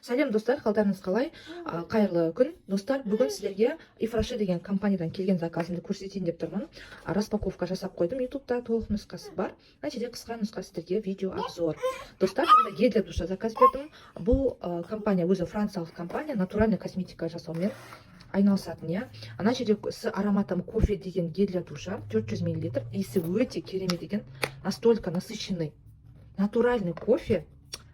Сәлем, достар! Қалдарыңыз қалай? Қайырлы күн, достар! Бүгін сіздерге Ив Роше деген компаниядан келген заказымды көрсетейін деп тұрмын. Распаковка жасап қойдым, Ютубта толық нұсқасы бар. Мына жерде қысқа нұсқа, сіздерге видео обзор. Достар, мында гель для душа заказ бердім. Бұл компания өзі франциялық компания, натуральный косметика жасаумен айналысатын, иә. Ана жерде «С ароматом кофе» деген гель для душа, 400 миллилитр. Иісі өте керемет екен, настолько насыщенный натуральный кофе,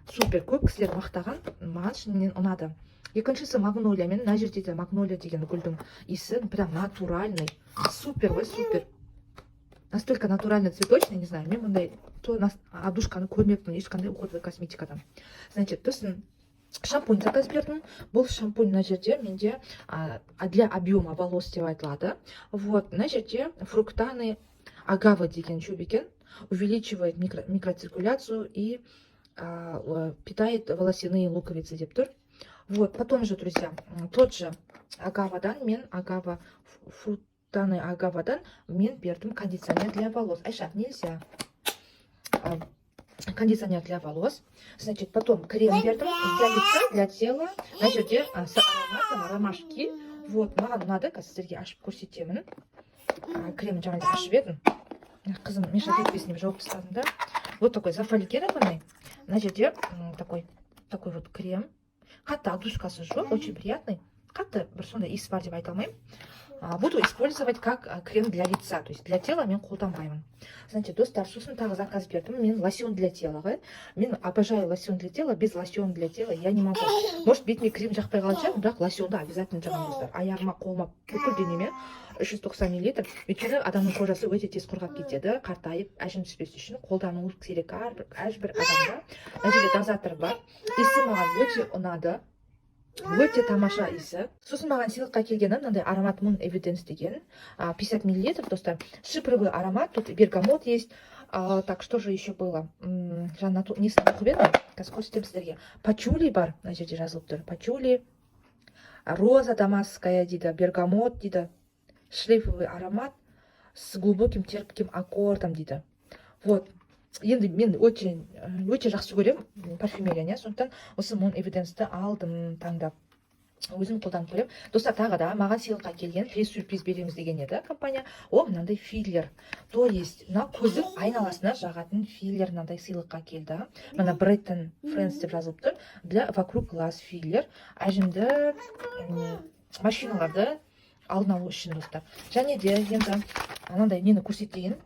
супер. Көп кісілер мақтаған, маған шынымен ұнады. Екіншісі магнолиямен. Мына жерде де магнолия деген гүлдің иісі, прям натуральный, супер ғой, супер, настолько натуральный, цветочный. Не знаю, мен мұндай отдушканы көрмеппін ешқандай уходовый косметикадан. Значит, сосын шампунь заказ бердім. Бұл шампунь мына жерде менде для объема волос деп айтылады. Вот мына жерде фруктаны агавы деген шөп екен, увеличивает микроциркуляцию и питает волосяные луковицы деп тұр. Вот потом же, друзья, тот же агавадан мен, агава, фруктаны агавадан мен бердім кондиционер для волос. Айша, нельзя. Кондиционер для волос. Значит, потом крем бердім для лица, для тела. Мына жерде с ароматом ромашки. Вот маған ұнады, қазір сіздерге ашып көрсетемін. Кремін жаңа ашып едім, қызым мешать етпесін деп жауып тастадым да. Вот такой зафольгированный. Мына жерде такой вот крем. Қатты отдушкасы жоқ, очень приятный. Қатты бір сондай иіс бар деп айта алмаймын. Буду использовать как крем для лица, то есть для тела мен қолданбаймын. Значит, достар, сосын тағы заказ бердім мен лосьон для тела ғой. Мен обожаю лосьон для тела, без лосьона для тела я не могу. Может, бетіме крем жақпай қалатын шығармын, бірақ лосьонды обязательно жағамын, достар, аяғыма, қолыма, бүкіл денеме. 390 миллилитр, өйткені адамның кожасы өте тез құрғап кетеді қартайып, әжім түспес үшін қолдану керек әрбір адамда. Мына жерде дозатор бар. Иісі маған өте ұнады, өте тамаша иісі. Сосын маған сыйлыққа келгені мынандай аромат Moon Evidence деген, 50 миллилитров, достар. Шипровый аромат, тут бергамот есть. Так, что же еще было? Жаңа несін оқып едім, қазір көрсетемін сіздерге. Пачули бар, мына жерде жазылып тұр, пачули, роза дамасская дейді, бергамот дейді, шлейфовый аромат с глубоким терпким аккордом дейді. Вот енді мен очень өте жақсы көремін парфюмерияны, иә, сондықтан осы Moon Evidence-ті алдым таңдап, өзім қолданып көремін. Достар, тағы да маған сыйлыққа келген, пресс сюрприз береміз деген еді компания, ол мынандай филлер, то есть мына көздің айналасына жағатын филлер, мынандай сыйлыққа келді. Мына Бреттон Френдс деп жазылып тұр, для вокруг глаз филлер, әжімді, морщиналарды алдын алу үшін, достар. Және де енді анандай нені көрсетейін,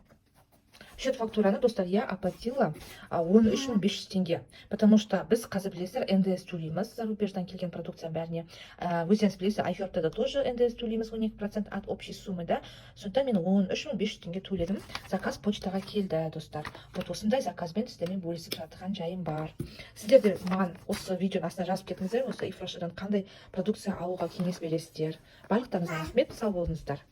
счет фактураны. Достар, я оплатила 13 500 теңге, потому что біз қазір, білесіздер, НДС төлейміз зарубеждан келген продукцияның бәріне. Өздеріңіз білесіздер, Айхербта да тоже НДС төлейміз, 12% от общей суммы да. Сондықтан мен 13 500 теңге төледім. Заказ почтаға келді, достар. Вот осындай заказбен сіздермен бөлісіп жатқан жайым бар. Сіздер де маған осы видеоның астына жазып кетіңіздер, осы Ив Рошедан қандай продукция алуға кеңес бересіздер. Барлықтарыңызға рахмет, сау болыңыздар.